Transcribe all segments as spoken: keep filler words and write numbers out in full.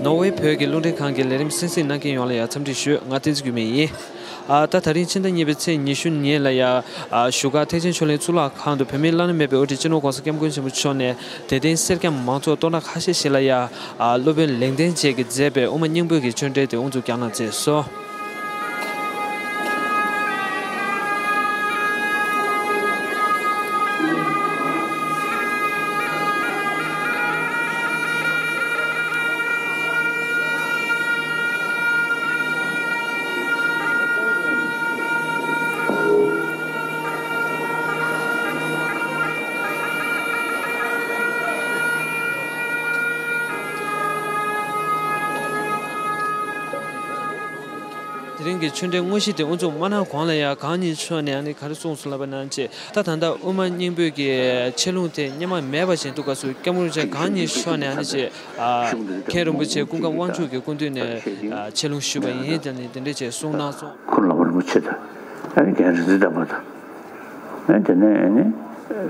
ནོར་ཝེ་བོད་ཀྱི་རླུང་འཕྲིན་ཁང་གི་ལས་རིམ་གསན་གཟིགས་གནང་མཁན་ཡོངས་ལ་ཡང་འཚམས་འདྲི་ཞུ། ང་བསྟན་འཛིན་འགྱུར་མེད་ཡིན། ཨ། ད་ད་རིང་ཕྱི་ཟླ་གཉིས་པའི་ཚེས་ཉི་ཤུ་ཉིན་ལ་ཡང་། ཨ། བཞུགས་སྒར་ཐེག་ཆེན་ཆོས་གླིང་གཙུག་ལག་ཁང་དུ་བོད་མིའི་བླ་ན་མེད་པའི་དབུ་ཁྲིད་སྤྱི་ནོར་༸གོང་ས་༸སྐྱབས་མགོན་ཆེན་པོ་མཆོག་ནས་དད་ལྡན་སེར་སྐྱ་མང་ཚོགས་སྟོང་ཕྲག་ཁ་ཤས་ཤིག་ལ་ཡང་། ཨ། སློབ་དཔོན་ལེགས་ལྡན་འབྱེད་ཀྱིས་མཛད་པའི་དབུ་མ་སྙིང་པོ་གི་ཆོས་འབྲེལ་དེ་དབུ་འཛུགས་བསྐྱངས་གནང་མཛད་སོང་། དེ་རིང་གི་ཆོས་འབྲེལ་དངོས་གཞི་དེ་དབུ་འཛུགས་མ་གནང་གོང་ལ་ཡང་གང་ཉིད་མཆོག་ནས་ཨ་ནི་ག་རེ་གསུངས་སོང་ལབ་པ་ན་ཅེས། ད་ད་ལྟ་དབུ་མ་སྙིང་པོའི་གི་ཆེ་ལུང་དེ་སྔོན་མ་མེད་པ་བཞིན་འདུག་སྐབས་སུ་སྐྱབས་མགོན་རིན་པོ་ཆེ་གང་ཉིད་མཆོག་ནས་ཨ་ནི་ཅེས། ཨ། མཁན་རིན་པོ་ཆེ་ཀུན་དགའ་དབང་ཕྱུག་གི་སྐུ་མདུན་ནས། ཨ། ཆེ་ལུང་ཞུས་པ་ཡིན། དེ་ནི་དེ་འདྲས་ཅེས་གསུངས་གནང་སོང་། ཁུ་ནུ་ལྷ་མོ་རིན་པོ་ཆེ་དང་། ཨ་ནི་རྒན་རིག་འཛིན་བསྟན་པ་དང་། ཨ་ནི་དེ་ནས་ཨ་ནི་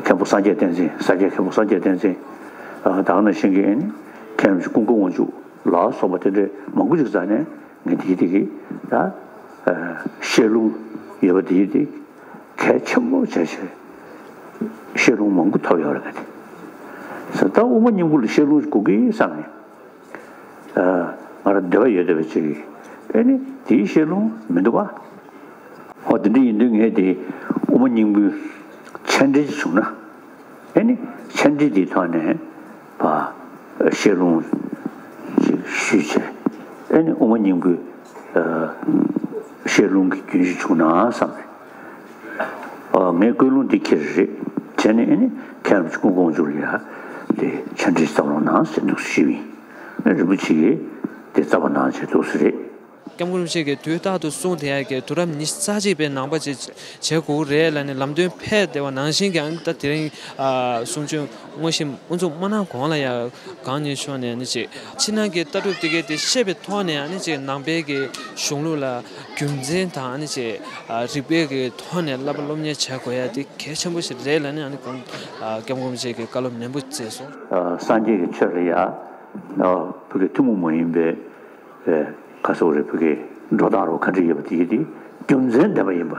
མཁན་པོ་སངས་རྒྱས་བསྟན་འཛིན། ས་སྐྱའི་མཁན་པོ་སངས་རྒྱས་བསྟན་འཛིན། ཨ། ད་ག་ནང་བཞིན་གྱི་ཨ་ནི་མཁན་རིན་པོ་ཆེ་ཀུན་དགའ་དབང་ཕྱུག་ལ་སོགས་པ་དེ་འདྲས་མང་པོ་ཅིག་རྩ་ནས། ངས་དེ་དེ་གི་ད། ཨ། བཤད་ལུང་ཡོད་པ་དེ་དེ་གལ་ཆེན་པོ་བྱས་བྱས། བཤད་ལུང་མང་པོ་ཐོབ་ཡོད་རེད། ངས་དེ་ད་དབུ་མ་སྙིང་པོ་ལ་བཤད་ལུང་དགོས་ཀྱི་བསམ་ནས། ཨ། ང་རང་འདོད་པ་ཡོད་བསྡད་པ་ཅིག་གིས། ཨེ་ནི་དེའི་བཤད་ལུང་མི་འདུག་ག་འོ་དེ་འདྲ་ཡིན་དུས་ངས་དེ་དབུ་མ་སྙིང་པོའི་མཆན་འགྲེལ་ཅིག་བྱུང་ན། ཨེ་ནི་མཆན་འགྲེལ་དེའི་ཐོག་ནས་ཕར་བཤད་ལུང་ཞིག་ཞུས་བྱས། ཨེ་ནི་དབུ་མ་སྙིང་པོའི། ཨ། བཤད་ལུང་གི་རྒྱུན་ཞིག་བྱུང་ན་བསམ་ནས། ཨ། ངས་ཀུན་སློང་འདི་འཁྱེར་རེད་བྱས་ནས། ཨེ་ནི་མཁན་རིན་པོ་ཆེ་ཀུན་དགའ་དབང་ཕྱུག་ལ་ཡ་དེ་མཆན་འགྲེལ་བརྩམས་རོགས་གནང་ཟེར་འདུག་ཞུས་པ་ཡིན། ཨེ། རིན་པོ་ཆེ་གིས་དེ་རྩ་བ་ནང་བྱས་འདུག་ཟེར་རེད། སྐྱབས་མགོན་རིན་པོ་ཆེ་གིས་དུས་རྟག་ཏུ་གསུངས་བསྡད་ཡ་གི་དུས་རབས་ཉི་ཤུ་རྩ་གཅིག་པའི་ནང་པ་ཅིག་བྱེད་དགོས་རེད་ལབ་ནས་ལམ་སྟོན་ཕེབས་བསྡད་པ་ནང་བཞིན་གྱི། ཨ་ནི་ད་དེ་རིང་། ཨ། གསུང་ཆོས་དངོས་གཞི་དབུ་འཛུགས་མ་གནང་གོང་ལ་ཡང་གང་ཉིད་མཆོག་ནས་ཨ་ནི་ཅིག་ཕྱི་ནང་གི་ལྟ་གྲུབ་དེ་གའི་དེ་ཤེས་པའི་ཐོག་ནས་ཨ་ནི་ཅིག་ནང་པའི་གི་གཞུང་ལུགས་ལ་རྒྱུ་མཚན་དང་ཨ་ནི་ཅིག། ཨ། རིགས་པའི་གི་ཐོག་ནས་བསླབ་པ་སློབ་གཉེར་བྱ་དགོས་ཡ་དེ་གལ་ཆེན་པོ་ཞིག་རེད་ལབ་ནས་ཨ་ནི་གང་། ཨ། སྐྱབས་མགོན་རིན་པོ་ཆེ་གིས་བཀའ་སློབ་ནན་པོ་བསྩལ་སོང་། ཨ། སངས་རྒྱས་ཀྱི་ཆོས་ལ་ཡ། ཨ། བོད་ཀྱི་ཐུན་མོང་མ་ཡིན་པའི། ཨེ། ག་ཟེར་རེད། བོད་ཀྱི་འགྲོ་སྟངས་རོ་ག་འདྲ་ཡོད་པ་དེ་ཡིན་ཏེ། རྒྱུ་མཚན་ལྡན་པ་ཡིན་པ།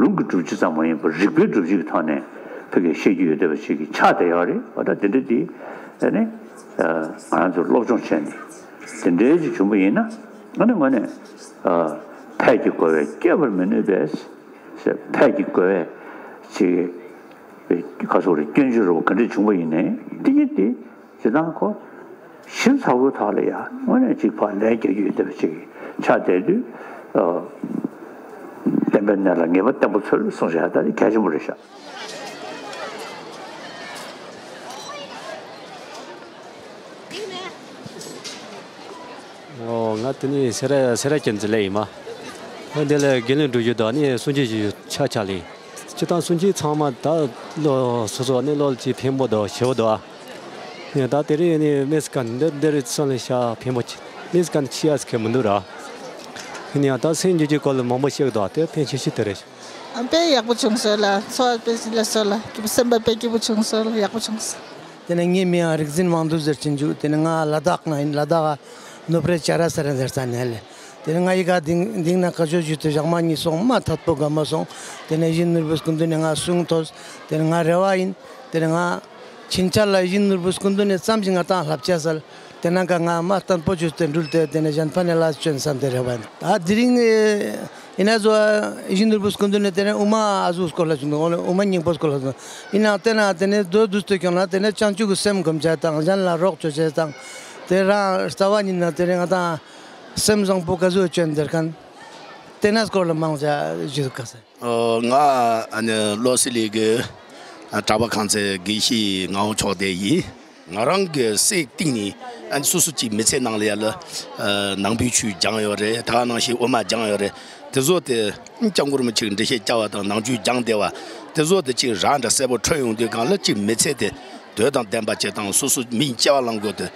ལུང་གི་སྒྲུབ་བྱེད་ཙམ་མ་ཡིན་པར་རིགས་པའི་སྒྲུབ་བྱེད་ཀྱི་ཐོག་ནས་བོད་ཀྱི་བཤད་རྒྱུ་ཡོད་བསྡད་པ་ཞིག་གི་ཆགས་བསྡད་ཡོད་རེད། འོ་ད་དེ་འདྲ་དེ་ཨ་ནི། ཨ། ང་རང་ཚོ་སློབ་སྦྱོང་བྱས་ནས་དེ་འདྲའི་ཅིག་བྱུང་པ་ཡིན་ན། ཨ་ནི་དངོས་གནས། ཨ། ཕས་ཀྱི་རྒོལ་བས་བསྐྱབ་པར་མི་ནུས་པས། ཕས་ཀྱི་རྒོལ་བས་ཅིག་ག་ཟེར་རེད། སྐྱོན་བརྗོད་རོ་ག་འདྲ་བྱུང་པ་ཡིན་ནའི་དེ་ཡིན་ཏེ། ཇི་ལྟར་ཁོ་ཞིབ་ཚགས་པོའི་ཐོག་ལ་ཡ་དངོས་གནས་ཅིག་ཕར་ལན་རྒྱག་རྒྱུ་ཡོད་བསྡད་པ་ཅིག་ཆགས་བསྡད་དུས། ཨ། བསྟན་པའི་གནས་ལ་ངེས་པ་བརྟན་པོ་འཚོལ་གསུངས་བཞག་ད་དེ་གལ་ཆེན་པོ་རེད་ཤག་ཨོ། ང་དེ་ནི་སེ་ར་སེ་ར་བྱེས་འཛིན་ལས་ཡིན་མ། ཨ། འདི་ལ་དགེ་ལས་སྒྲུབ་རྒྱུ་དང་ནི་གསུང་ཆོས་ཞུ་རྒྱུ་ཆ་ཆ་ལས། སྤྱིར་བཏང་གསུང་ཆོས་ཚང་མ་ད་ལོ་སོ་སོ་ནས་ལོ་གཅིག་ཕན་པོ་འདུག་ཞེ་པོ་འདུག་ཨ། ནས་ད་དེ་རིང་ནི་མི་སི་ཀ་འདི་འདི་རེད་བསམ་ལས་ཤ་ཕན་པོ་ཆེ། མི་སི་ཀ་ནི་ཆི་ཡ་སི་ཁེ་མི་འདུག་ར། ནས་ད་སེམས་འགྱུར་གྱི་སྐོར་ལ་མང་པོ་བཤད་འདུག་དེ་ཕན་ཆེ་ཤོས་དེ་རེད། དཔེ་ཡག་པོ་བྱུང་སོང་ལ། འཚོ་བ་དཔེ་ལ་སོ་ལ་སེམས་པ་དཔེ་སྐྱིད་པོ་བྱུང་སོང་ལ། ཡག་པོ་བྱུང་སོང་། དེ་ནས་ངའི་མིང་ང་རིག་འཛིན་དབང་འདུས་ཟེར་གྱིན་འདུག་དེ་ནས་ང་ལ་དྭགས་ནས་ཡིན། ལ་དྭགས་ནུབ་རའི་ཅ་ར་ས་ར་ཟེར་ས་ནས་ལས། དེ་ནས་ང་ཡི་ག་དིང་དིང་ན་བཀའ་ཆོས་ཞུས་ཏེ་ཞག་མ་གཉིས་སོང་། མ་ཐད་པོ་དགའ་མ་སོང་། དེ་ནས་ཡིད་ནོར་བུའི་སྐུ་མདུན་ནས་ང་གསུང་ཐོས། དེ་ནས་ང་རེ་བ་ཡིན། དེ་ནས་ང་ཕྱིན་ཆད་ལ་ཡིད་ནོར་བུའི་སྐུ་མདུན་ནས་ཙམ་ཞིག་ང་དང་བསླབ་བྱ་སལ། དེ་ནང་ཀ་ང་མ་བརྟན་པོ་བཅོས་ཏེ་འགྲུལ་ཏེ་དེ་ནས་གཞན་ཕན་ནས་ལ་སྤྱོད་བསམ་དེ་རེ་བ་ཡིན། ད་དེ་རིང་ཡིན་ན་བཟོ་ཡིད་ནོར་བུའི་སྐུ་མདུན་ནས་དེ་ནས་དབུ་མ་ཨ་ཟུག་སྐོར་ལ་བྱུང་འདུག་དབུ་མ་སྙིང་པོ་སྐོར་ལ་བྱུང་། ཡིན་ནའང་དེ་ན་དེ་ནས་མདོར་བསྡུས་ཏེ་ཁྱོད་ལ་དེ་ནས་བྱང་ཆུབ་ཀྱི་སེམས་སྒོམ་བྱ་དང་གཞན་ལ་རོགས་བྱེད་བྱ་དང་། དེ་རང་རྩ་བ་ཉིད་ན་དེ་རིང་ང་དང་སེམས་བཟང་པོ་ག་ཟུག་བཅོས་འདིར་ཁན་དེ་ན་སྐོར་ལ་མང་ཇ་ཞུ་ག་ས། ཨོ། ང་ཨ་ནི་བློ་གསལ་གླིང་གི་གྲྭ་པ་ཁང་ཚན་དགེ་བཤེས་ངག་དབང་མཆོག་ལྡན་ཡིན། ང་རང་གི་སེམས་གཏིང་ནས་ཨ་ནི་སོ་སོ་གཅིག་མི་ཚེ་ནང་ལ་ཡ་ལ་ཨ་ནང་པའི་ཆོས་སྦྱངས་ཡོད་རེད། ད་ག་ནང་བཞིན་དབུ་མ་སྦྱངས་ཡོད་རེད། དེ་ཚོ་དེ་སྐྱབས་མགོན་རིན་པོ་ཆེ་གི་འགྲེལ་བཤད་བརྒྱབ་པ་དང་ནང་ཆོས་སྦྱངས་བསྡད་པ་དེ་ཚོ་དེ་གཅིག་རང་འདྲ་གསལ་པོ་འཕྲོད་ཡོང་དུས་སྒང་ལ་གཅིག་མི་ཚེ་དེ་དོན་དང་ལྡན་པ་བྱེད་སྟངས། སོ་སོ་མིའི་སྐྱེ་བ་བླང་དགོས་དེ་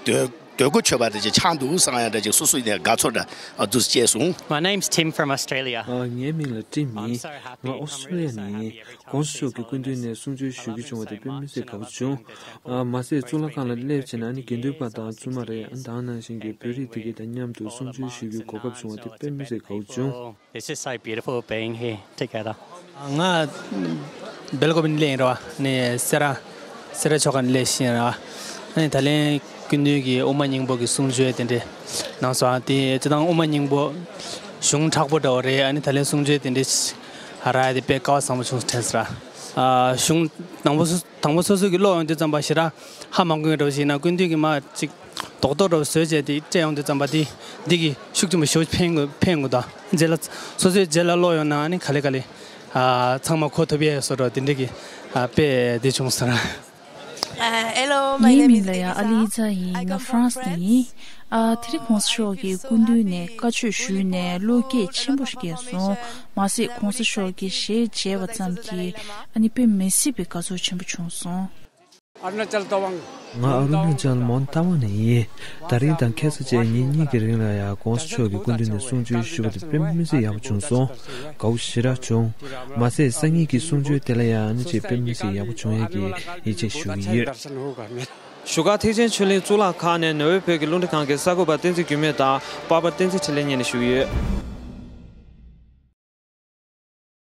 དོན། དགོས་མཁོ་ཆོད་པ་འདྲ་ཅིག་ཆགས་འདུག་བསམ་ཡ་འདྲ་ཅིག་སོ་སོ་ཡིན་ནའི་དགའ་ཚོར་འདྲ་འདུག་སྐྱེས་སོང་། My name's Tim from Australia. ཨ། ངའི་མིང་ལ་ཊིམ་ཡིན། ང་ཨོ་སི་ཀྲི་ལི་ཡ་ནས་ཡིན། ༸གོང་ས་མཆོག་གི་སྐུ་མདུན་ནས་གསུང་ཆོས་ཞུ་རྒྱུ་བྱུང་བ་དེ་དཔེ་མི་སྲིད་དགའ་པོ་བྱུང་། ཨ། མ་ཟད་གཙུག་ལག་ཁང་ལ་སླེབས་བྱས་ནས་ཨ་ནི་དགེ་འདུན་པ་དང་བཙུན་མ་རེད། ཨ། ད་ག་ནང་བཞིན་གྱི་བོད་རིགས་དེ་གའི་དང་མཉམ་དུ་གསུང་ཆོས་ཞུ་རྒྱུའི་གོ་སྐབས་བྱུང་བ་དེ་དཔེ་མི་སྲིད་དགའ་པོ་བྱུང་། It's just so beautiful being here together. ང་སྦེལ་ཀོབ་ནས་སླེབས་ཡིན་ར་བ། ནས་སེ་ར་སེ་ར་ཆོ་ག་ནས་སླེབས་ཤིང་ར་བ། ཨ་ནི་ད་ལན་སྐུ་མདུན་གྱི་དབུ་མ་སྙིང་པོ་གི་གསུང་ཆོས་དེ་འདྲ་གནང་སོང་། ཨ། དེ་སྤྱིར་བཏང་དབུ་མ་སྙིང་པོ་གཞུང་མཁྲེགས་པོ་འདྲ་བོ་རེད། ཨ་ནི་ད་ལན་གསུང་ཆོས་དེ་འདྲ་ཧ་ར་ཡ་དེ་དཔེ་སྐལ་བ་བཟང་པོ་བྱུང་དྲན་སོང་ར། ཨ། གཞུང་དང་པོ་སོ་དང་པོ་སོ་སོ་གི་ཀློག་ཡོང་དུས་ཙམ་པ་ཞེ་དྲག་ཧ་མ་གོ་མཁན་འདྲ་བོ་ཞིག་ཡིན་ན་སྐུ་མདུན་གྱིས་མར་ཅིག་རྡོག་རྡོག་འདྲ་བོ་བཟོས་བྱས་དེ་སྤྲད་ཡོང་དུས་ཙམ་པ་དེ་འདི་གི་ཤུགས་ཆེན་པོ་ཞེ་པོ་ཕན་དགོས་ཕན་དགོས་དང་། རྗེས་ལ་སོ་སོའི་རྗེས་ལ་ཀློག་ཡོང་ན་ཨ་ནི་ག་ལེ་ག་ལེ། ཨ། ཚང་མ་གོ་ཐུབ་ཡས་བཟོ་འདྲ་དེ་འདྲ་གི། ཨ། དཔེ་དེ་བྱུང་སོང་ར། Uh, hello, my ངའི་name མིང་is ལ་ཡ་ཨ་Elisa. ལི་ཛ་ཡིན། I ང་ཧྥ་རན་སི་ནས་ཡིན། ཨ། དེ་རིང་༸གོང་ས་མཆོག་གི་སྐུ་མདུན་ནས་བཀའ་ཆོས་ཞུས་ནས་བློ་སྐྱེད་ཆེན་པོ་ཞིག་སྐྱེས་སོང་། མ་ཟད་༸གོང་ས་མཆོག་གི་ཞལ་མཇལ་བ་ཙམ་གྱིས་ཨ་ནི་དཔེ་མི་སྲིད་པའི་དགའ་ཚོར་ཆེན་པོ་བྱུང་སོང་། ཨ་རུ་ན་ཅལ་ཏ་ཝང་། ང་ཨ་རུ་ན་ཅལ་མོན་ཏ་ཝང་ནས་ཡིན། ད་རིང་དང་ཁ་སང་བཅས་ཉིན་གཉིས་ཀྱི་རིང་ལ་ཡང་༸གོང་ས་མཆོག་གི་སྐུ་མདུན་ནས་གསུང་ཆོས་ཞུས་པ་དེ་དཔེ་མི་སྲིད་ཡག་པོ་བྱུང་སོང་། དགའ་བོ་ཞེ་དྲག་བྱུང་། མ་ཟད་སང་ཉིན་གྱི་གསུང་ཆོས་དེ་ལ་ཡང་ཨ་ནི་ཅིག་དཔེ་མི་སྲིད་ཡག་པོ་བྱུང་ཡས་ཀྱི་ཡིད་ཆེས་ཞུ་གི་ཡོད། བཞུགས་སྒར་ཐེག་ཆེན་ཆོས་གླིང་གཙུག་ལག་ཁང་ནས་ནོར་ཝེ་བོད་ཀྱི་རླུང་འཕྲིན་ཁང་གི་གསར་འགོད་པ་བསྟན་འཛིན་འགྱུར་མེད་དང་པར་པ་བསྟན་འཛིན་འཕྲིན་ལས་གཉིས་ནས་ཞུ་གི་ཡོད།